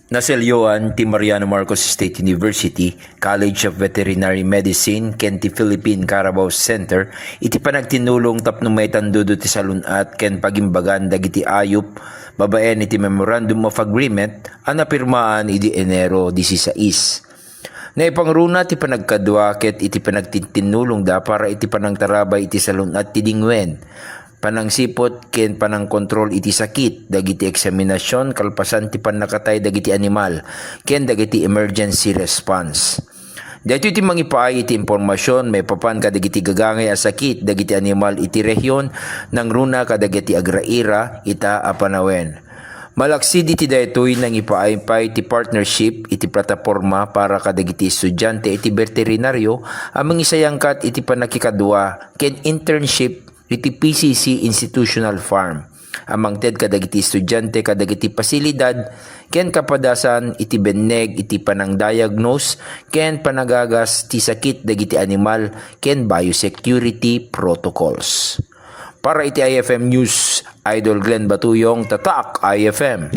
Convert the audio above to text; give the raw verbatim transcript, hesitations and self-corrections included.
Naselyoan ti Mariano Marcos State University College of Veterinary Medicine ken ti Philippine Carabao Center iti panagtinulong tapno maitandudo ti salun-at ken pagimbagan dagiti ayup babaen iti Memorandum of Agreement a napirmaan idi Enero disisais. Naipangruna ti panagkadua ket iti panagtintinnulongda para iti panangtarabay iti salun-at ti dingwen, panangsiput ken panangkontrol iti sakit, dagiti eksaminasyon kalpasan ti pannakatay dagiti animal, ken dagiti emergency response. Daytoy ti mangipaay iti impormasyon maipapan kadagiti gagangay a sakit dagiti animal iti rehiyon nangruna kadagiti agraira ita a panawen. Malaksid iti daytoy, nangipaay pay ti partnership iti plataporma para kadagiti estudiante iti veterinaryo a mangisayangkat iti pannakikadua ken internship iti P C C Institutional Farm a mangted kadagiti estudiante kadagiti pasilidad ken kapadasan iti benneg iti panangdiagnose ken panagagas ti sakit dagiti animal ken biosecurity protocols. Para iti I F M News, Idol Glenn Batuyong, Tatak I F M.